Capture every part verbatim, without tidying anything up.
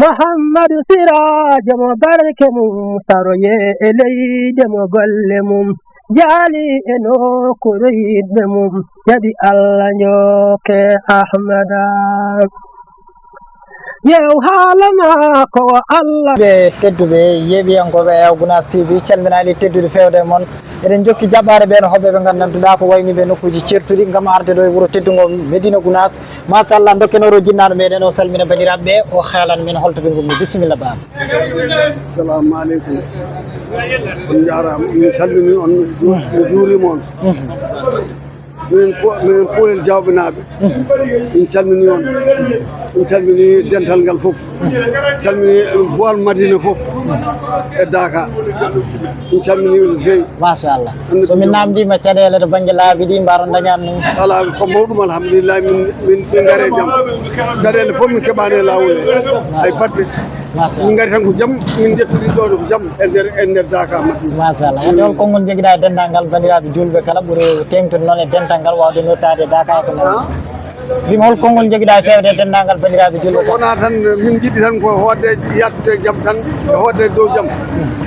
Muhammadu Siraajo mo barke mum saroye e leyde mo golle mum jaali e nokkuure yiɗɓe mum jaɓi Allah njooke Ahmada. Yew haala maako o Allah. Ɓe tedduɓe yeeɓiyankooɓe e Gunaas T V, calminaali teddude feewde e mon. Eɗen jokki jaɓɓaade ɓeen hoɓɓe ɓe nganndantuɗaa ko wayni ɓe nokkuuji ceertuɗi ngam arde ɗo e wuro teddungo Medina Gunaas. Machallah, dokken oo ɗo jinnaaɗo meɗen o salmina banndiraaɓe ɓe, o haalan men holto ɓe ngoni. Bisimilla, baaba. Assalamu aleykum. On njaaraama, min calmini on, mi juuriima on. Minen po-, minen Poolel Jawɓenaaɓe. Min calmini on. Min calmini dental ngal fof. Calmini Bool Madina fof. E Daaka. Min calmini on no feewi. Machallah. So min naamndiima caɗeele to bannge laabi ɗi, mbaɗon dañaan ɗum? Alaa, ko mawɗum, alhamdulillah, min, min, min ngari e jam. Caɗeele fof min keɓaani e laawol he. Hay batte. Machallah. Min ngari tan ko jam, min njettorii ɗo ko jam e nder, e nder Daaka Madina. Machallah. Wadde hol konngol njogiɗaa e denndaangal banndiraaɓe juulɓe kala ɓuri teeŋtude noon e dental ngal waawde nottaade e Daaka e ko nanndi? Ah? Mbimi hol konngol njogiɗaa e feewde e denndaangal banndiraaɓe juulɓe kala? So wonaa tan min njiɗi tan ko hootde yaltude e jam tan, e hootde e dow jam.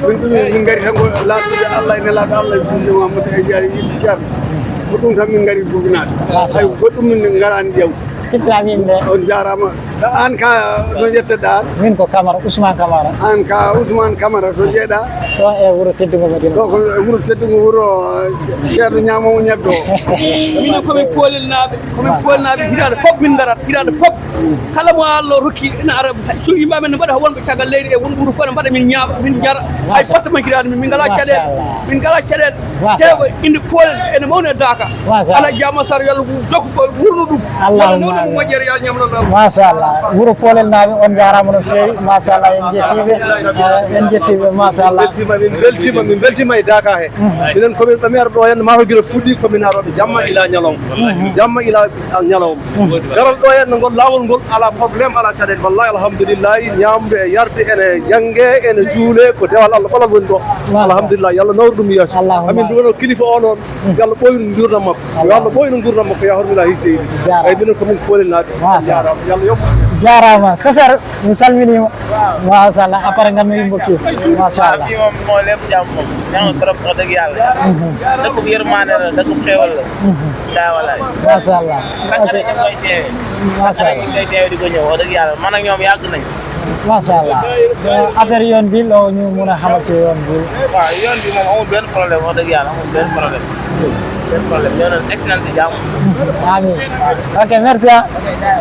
Min ɗum min ngari tan ko laaɗude Allah e nelaaɗo Allah e Muhammad e Njaari yiɗi Ceerno. Ko ɗum tan min ngari Burkinaade. Machallah. Hay goɗɗum min ngaraani ƴeewde. Ciftinaa min de. On njaaraama. Aan ka no njetteɗaa aan? Min ko Camara, Ousmane Camara. Aan ka Ousmane Camara to njeeɗaa? Ɗo e wuro teddungo Madina. Ɗo ko e wuro teddungo wuro, eh, Ceerno Ñaamoowo Ñebbe o. Minen ko min Poolelnaaɓe, ko min Poolnaaɓe hitaande fof min ngarat, hitaande fof. Kala mo Allah rokki ina ara, so yimɓe amen ne mbaɗa wonɓe caggal leydi e wonɓe wuro fof ne mbaɗa min ñaama, min njara. Hay batte men hitaande min, min ngalaa caɗeele. Machallah. Min ngalaa caɗeele. Machallah. Teewa inde Poolel ene mawni e Daaka. Machallah. Alaa jaama sar, yo Allah jokku ko wurno ɗum. Allahumma amin. Moƴƴere, yo Allah ñamno ɗum. Machallah. Wuro Poolel naaɓe, on njaaraama no feewi. Machallah, en njettiiɓe. Eh, en njettiiɓe, machallah. Min mbeltiima, min mbeltiima, min mbeltiima e Daaka he. Mhm. Minen ko min ɓami arɗo heen, maa ko gila fuɗɗi, ko min arooɓe jamma ila ñalawma. Mhm. Jamma ila ñalawma. Mhm. Garal ɗo heen, ngol laawol ngol, alaa problème, alaa caɗeele. Wallahi, alhamdulillahi, ñaamde e yarde, ene jannge, ene juule, ko dewal Allah ɓalal woni ɗo. Machallah. Alhamdulillahi, yo Allah nawru ɗum yeeso. Allahumma amin. Amin, ɗum woni kilifa o noon. Yo Allah ɓooynu nguurndam makko. Yo Allah ɓooynu nguurndam makko, yaa hormila hay seydi. Jaaraama. Eyi, minen ko min Poolel naaɓe. Machallah. Jaaraama. Jaaraama. Chauffeur, mi salminiima. Waaw. Machallah, après ngam mi mbokki. Machallah. Fii moom moo lépp jàmm moom. Ñaaw trop, wax dëgg Yàlla. Mhm. Dëkkub yërmaande la, dëkkub xéewal la. Mhm. Daa walaay. Machallah. Chaque année ñu ngi koy teewee. Machallah. Chaque année ñu ngi koy teewee di ko ñëw, wax dëgg Yàlla. Man ak ñoom yàgg nañ. Machallah. Affaire yoon bi, loo ñu mën a xamal ci yoon bi? Waaw, yoon bi moom amul benn problème, wax dëgg Yàlla, amul benn problème. Benn problème, ñoo doon excellent ci jàmm. Amin. Ok, merci, ah.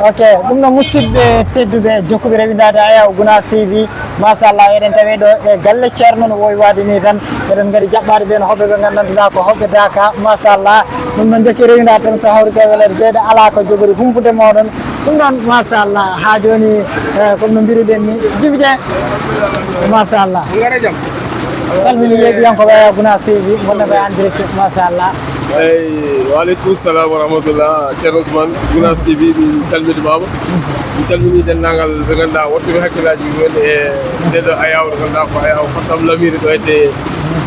Ok, ɗum no musidɓe tedduɓe jokkuɓe rewindaade Ayaw Gunaas T V. Machallah, eɗen tawi ɗo e galle Ceerno no wowi waade ni tan. Eɗen ngari jaɓɓaade ɓeen hoɓɓe ɓe nganndantuɗaa ko hoɓɓe Daaka. Machallah, ɗum noon jokki rewindaade tan so hawri ko weleede deede alaa ko jogori humpude mooɗon. Ɗum noon, machallah, haa jooni, eh, comme no mbiruɗen ni, Jibi Dieng, machallah. Ngara jam. Salmini yeeɓiyankooɓe Gunaas T V, ngonɗen ko en direct, machallah. Eyi, wa aleykum salam wa rahmatullah, Ceerno Ousmane, Gunaas T V, min calminiima. Min calminii denndaangal ɓe ngannduɗaa woɗɓe hakkillaaji mumen e ndee ɗoo ayaawo, nde ngannduɗaa ko ayaawo Fattam Lamiiri ɗo hedde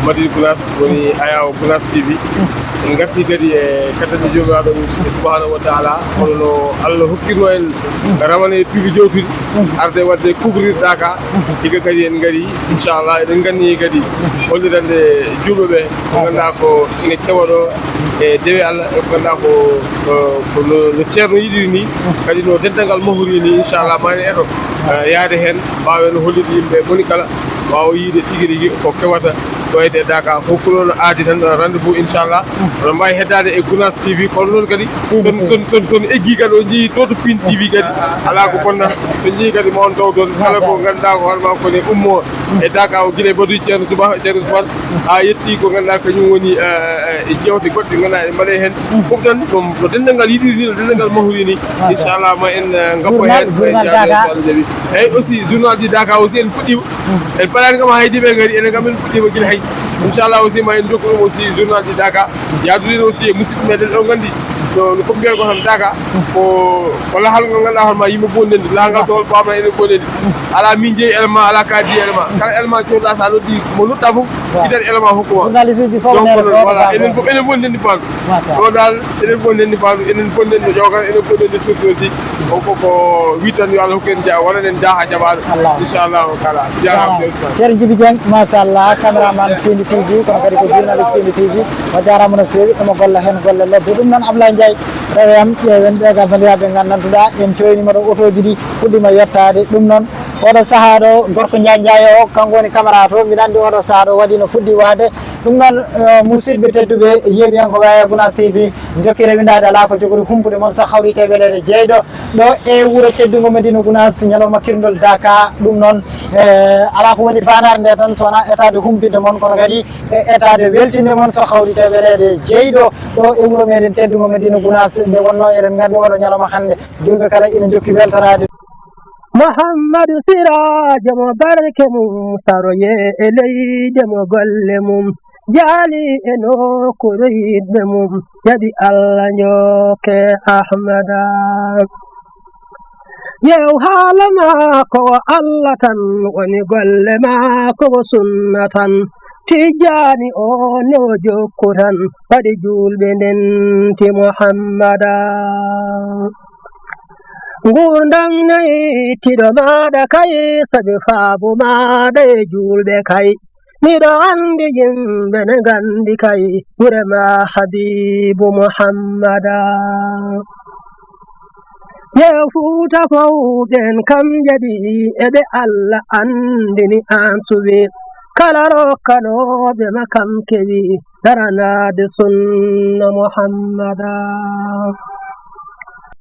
Madina Gunaas, woni ayaawo Gunaas T V. En ngartii kadi e kaddande Joomiraaɗo men subhanahu wa taala, hono no Allah hokkirno en rawane piiɓe jowtuɗi, arde waɗde couvrir Daaka. Hikka kadi en ngarii, inchallah, eɗen nganni kadi hollirande juulɓe ɓe, ko ngannduɗaa ko ene kewa ɗo e dewe Allah, e ko ngannduɗaa ko, ko, ko no, no Ceerno yiɗiri ni, kadi no dental ngal mahori ni, inchallah, ma en eto, eh, yaade heen, mbaawen hollude yimɓe moni kala. Waawa yiyde tigi rigi ko kewata ko wayde e Daaka. Fof ko ɗoon aadi tan, rendez-vous inchallah. Oɗon mbaawi heddaade e Gunaas T V, kono noon kadi son, son, son, son eggii kadi, o njiyii to to Pin T V kadi, alaa ko bonnata. So njiyii kadi ma on taw toon kala ko ngannduɗaa ko hoore maa ko ne ummoo e Daaka o, gila e Badu Ceerno Suba, Ceerno Usmaan, haa yetti ko ngannduɗaa kañum woni, eh, eh, e jeewte goɗɗe ngannduɗaa ɗe mbaɗee heen. Fof tan ɗum no denndangal yiɗiri ni, no denndangal mahori ni. Inchallah ma en, eh, ngappo heen, journal, journal Daaka. Eeyi, aussi journal ji Daaka aussi en puɗɗiima. En paɗaani kam hay diɓe ngari, enen kam en puɗɗiima gila hay. Inchallah aussi ma en jokku ɗum aussi journal ji Daaka. Yaadude aussi e musidɓe meɗen, on nganndi no, no ko mbiyen ko tan Daaka. Ko, ko lahal ngal ngannduɗaa hoore maa yimɓe fof ndenndi. Lahal ngal to hol baaba enen fof ndenndi. Alaa min jeyi élément, alaa ka jeyi élément. Kala élément cohluɗaa so a noddi mo luɗɗaa fof, Waaw. Itan élément hokku ma. Journaliste uji fof. Donc, ne ɗo voilà, enen fof, enen fof ndenndi faandu. Machallah. Ɗo dal, enen fof ndenndi faandu, enen fof ndenndi ƴogal, enen fof ndenndi sofi aussi. O ko, ko wi tan yo Allah hokku en ja-, waɗan en jaaha jaɓaaɗo. Allah. Inchallahu taala. Jaaraama. Jaaraama. Ceerno Jibi Dieng, machallah, caméraman Piindi T V, kono kadi ko journaliste Piindi T V. O jaaraama no feewi, omo golla heen golle lobbe. Ɗum noon, Ablaye Ndiaye, rewe am, ƴeewen ɓe ga banndiraaɓe nganndantuɗaa, en coynima ɗo otooji ɗi puɗɗima yettaade. Ɗum noon, oɗo sahaa ɗo, gorko Njaay Njaay o, kanko woni caméra to. Mbiɗa anndi oɗo sahaa ɗo waɗi no fuɗɗi waade. Ɗum noon, eh, musidɓe tedduɓe, yeeɓiyankooɓe Gunaas T V, jokki rewindaade alaa ko jogori humpude mon so hawri e weleede jeyɗo ɗo e wuro teddungo Medina Gunaas, ñalawma kirndol Daka. Ɗum noon, eh, alaa ko woni faandaare nde tan so wonaa etaade humpitde mon, kono kadi e etaade weltinde mon so hawri e weleede jeyɗo ɗo e wuro meɗen teddungo Medina Gunaas. Nde wonno eɗen nganndi oɗo ñalawma hannde, julɓe kala ina jokki weltoraade. Muhammadu Siraajo mo barke mum saroye e leyde mo golle mum jaali e nokkuure yiɗɓe mum, jaɓi Allah njokke Ahmada. Yew haala maako o Allah tan woni golle maako o sunna tan. Tijjaani o ne o jokku tan waɗi juulɓe ndenti Muhammada. Nguurndam nayi tiɗo maaɗa kay, sabi faabu maaɗa e juulɓe kay. Miɗo anndi yimɓe ne nganndi kay, wure ma Habiibu Muhammada. Yew Fuuta fow ɓen kam jaɓi, e ɓe Allah anndini aan suɓi. Kala rokkanooɓe ma kam kewi, daranaade sunna Muhammada.